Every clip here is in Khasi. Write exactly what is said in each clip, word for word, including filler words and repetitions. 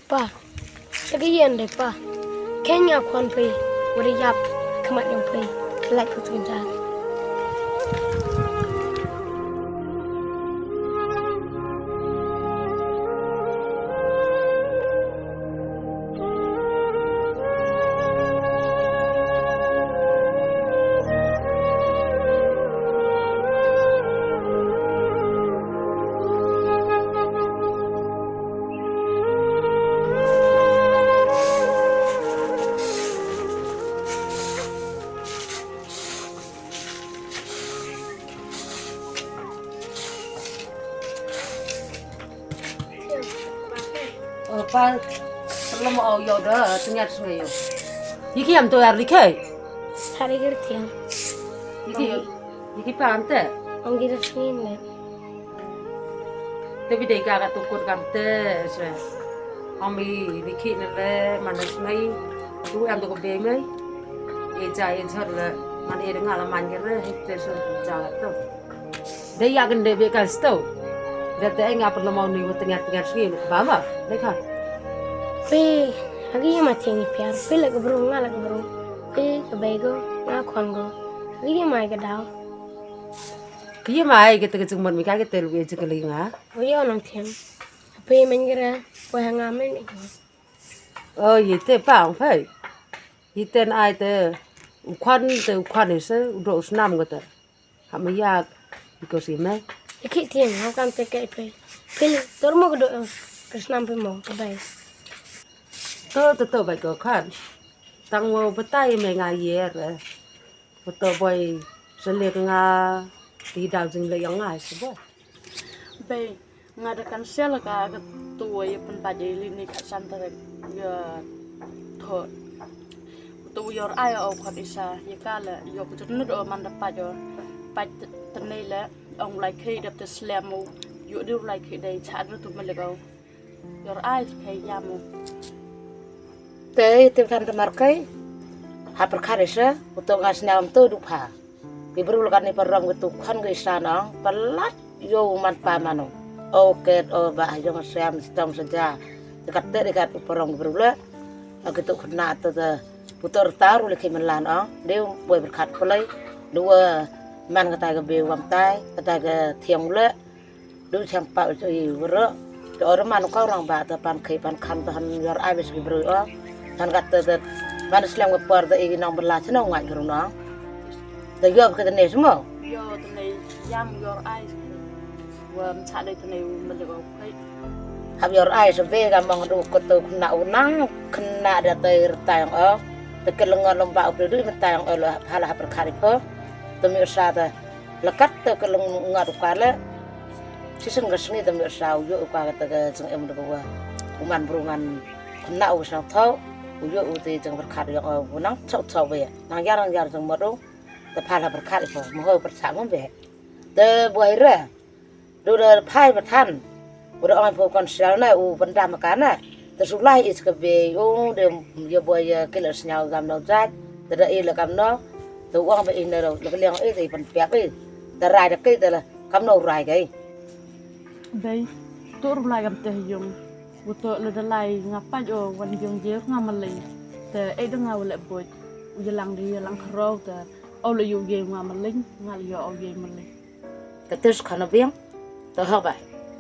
Pa, te ka ïeng de pa. Khein nga khwan phi, wat ïap khmat ïong phi. Lait ko tun jar. Oh, pa, lem au ïoh da, tyngiat sngi ïoh. Ïa ki ïam to ar likhei. Hari gir tiang. Ïa ki, ïa ki pa am te. Ong gir sngi ne. Te bi dei ka ka tu kut kam te se. Ong bi dei ki ne le man ne sngi. Tu ïam to ko be me. E ja e jhor le man e de nga la man gir ne, hik te se ja to. Dei ïa kan dei be kan sto. Dei te nga pynlong mau ni wa tyngiat tyngiat sngi nuk ba ma. Dei kan. Phi, agi ma tiang i piar, phi la ka bru, nga la ka bru. Phi ka bai go, nga khwan go. Agi ma ka daw. Ki ma ai ka te ka jingmon mi ka ka te lu e jingkali nga. Wa yo nang tiang. Phi men gira, wa nga men gira. Oh, ye te pa ong phai. Ye te na ai te u khwan te u khwan ise, u do u snam ko te. Ha ma yak, i ko si me. Ye ki tiang, ha kam te ke phai. Phai, tor mo ko do, ke snam phai mo, ke bai. To, to, to, bai ko khan. Tang wo batai me nga ye re. Ko to boi, se le nga, ti dau jing le yang nga, se boi. Bai, nga da kan sel ka, ka tu ye pen pa je li ni ka san ta ye tho. Tu yor ai o khot isa, ye ka le, yo ku jut nu do man da pa jo. Pa tene le, ong lai khei dap te slem u, yo di lai khei dei cha du tu me le go. Yor ai khei ya mo. Te, te than te mar khei. Ha pyrkhat isa, u to nga sniam to du pha. Ki bru la kan ni parom ki tu khan ki isa nong, palat yo man pa mano. O ket o ba ha jong siam stong saja. Te kat te de kat u parom ki bru le. O ki tu khna te te. Putor tar u le ki man lan ong. De u boi pyrkhat pulai. Dua man kata ka be wam tai, kata ka thiang le. Du chang pa u i wro. Te or man ko rang ba te pan khei pan kham te han yor ai bes ki bru o. Han kat te te man slem ka por te i nong bela chno ngai bru nong. Te yor ke te ne smo. Yo te ne yang yor ai. Wa mcha le te ne u mele ko khei. Hap yor ai se be ka mong du ko to khna u nang khna da te rtai o. Te ke lengon lom ba u du me tai o lo hala hap khari pho. Te mi sa te. Lekat te ke lengon u ka le. Sisen ka sngi te mi sa u yo u ka te ke jeng em de wa. U man bru ngan khna u sang tho. U yo u te jeng berkat yang u nang tho tho be. Nang yar nang yar jeng modu. Te phala berkat ipo mo ho persa ngom be. Te buai re. Du de phai pathan. U de ong pho kon sel na u pendam ka na. Te sulai is ke be u de ye buai ye kila snyau gam no jat. Te de ile kam no. Te uang be ine ro le liang e te pen piak e. Te rai de ke te le kam no rai ke. Dei, tur lai kam te yung. Uto le dalai nga paj o wan jong jer nga malei. Te e de nga u le boj. U yelang de yelang khro te. O le yu ye nga malei, nga le yo o ye malei. Te tes khana biang. Te ha bai.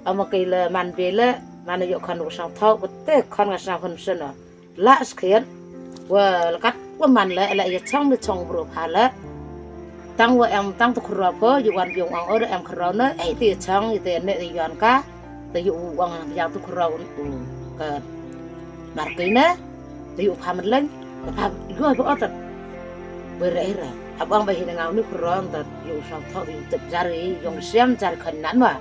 Ama ke le man be le, man yo khan u sang thau, te khan nga sang khan sena. La skhian. Wa lakat wa man le, le ye chang de chang bro pha le. Tang wa em tang tu khro pho, yu wan biang ang o de em khro ne, e te chang, e te ne de yan ka. Te yu u ang yang tu khro u ka mar ke ne. Te yu pha man leng. Te pha yu ba otat. Bere ira. Abang ba hina ngau ni khro ta yu sang thok yu tep jari yong siam jari khan nan ma.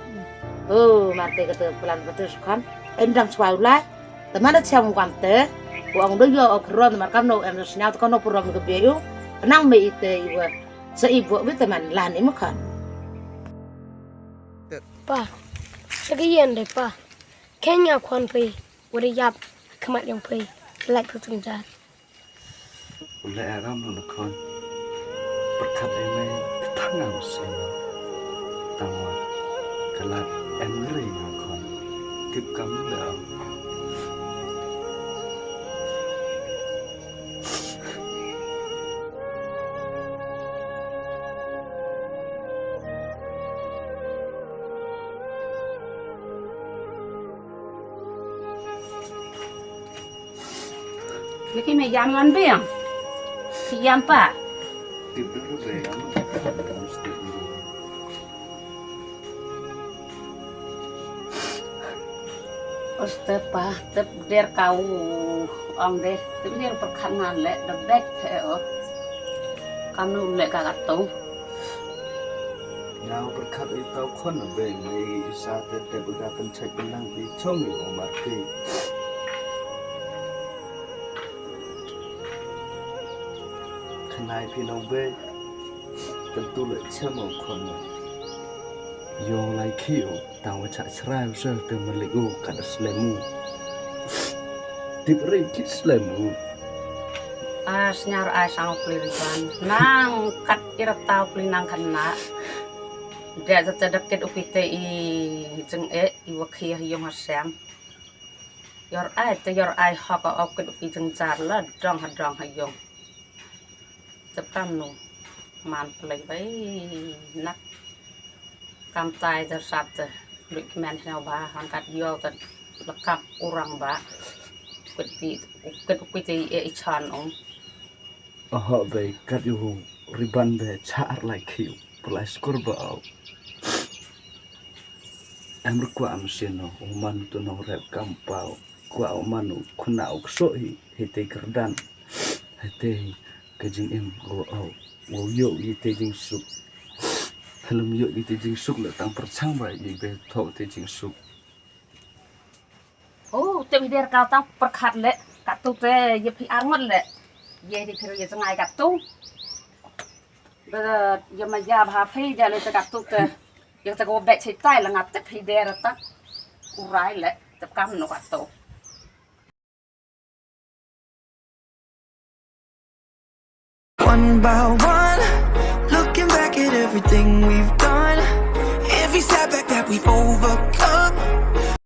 Oh, mar ke ka te plan ba te khan. Endang chwa u lai. Te man cham kam te. Wa ong do yo o khro mar kam no em snyau te kono puro mi ke be yu. Nang me ite yu. Sa i bo wi te man lan i ma khan. Pa. Sa ke yen de pa. Kenya khon phi. Wa de yap. Khmat yong phi. Lait phi tung jar. U leh ram u nakhon. Pyrkhat ïa me ka thang ngam sien. Tang wa ka lad em ngri nakhon. Tip kam leh ram. Ki me jam ngan biang. Ki jam pa. Tip dulu be, Oste pa, tip der kau ong deh, tip der perkhat ngan leh, da bek the o. Kam nu leh ka katu. Nga perkhat i tau khon be, mai isa te te buda pen chek benang ti chong i o marti. Khanai phi nong be, tentu leh chem o khon. Yo lai khi o. Tang wa chah chrai u sel te malik u kat slem u. Tip ri ki slem u. A sñiaw ai sang pli riban. Nang kat ira tau pli nang kan na. Dia ta ta dak kit u ki te i jeng e i wa khia yung ha siang. Yor ai te yor ai hok o kit u ki jeng jar la dong ha dong ha yung. Te kam nu man plei bai nak kam tai te sap te luit kmen hna ba han kat yo te lekap orang ba kut pi kut kut te e i chan ong. Oho bai kat yu riban bai char lai khiu plai skur ba au. Em rukwa am sino uman tu nong rep kam pau kwa uman u kuna u kso hi hete kerdan hete hi ka jingim go au. Wo yo i te jingsuk. Halum yo i te jingsuk le tang perchang ba i be thok te jingsuk. Oh, te bi der ka tang perkhat le katu te ye phi arngot le ye di phi ye jengai katu. Be ye ma ya ba phi ja le te katu te ye te go be chitai le ngat te phi der ta urai le te kam no katu. One by one, looking back at everything we've done, every setback that we've overcome.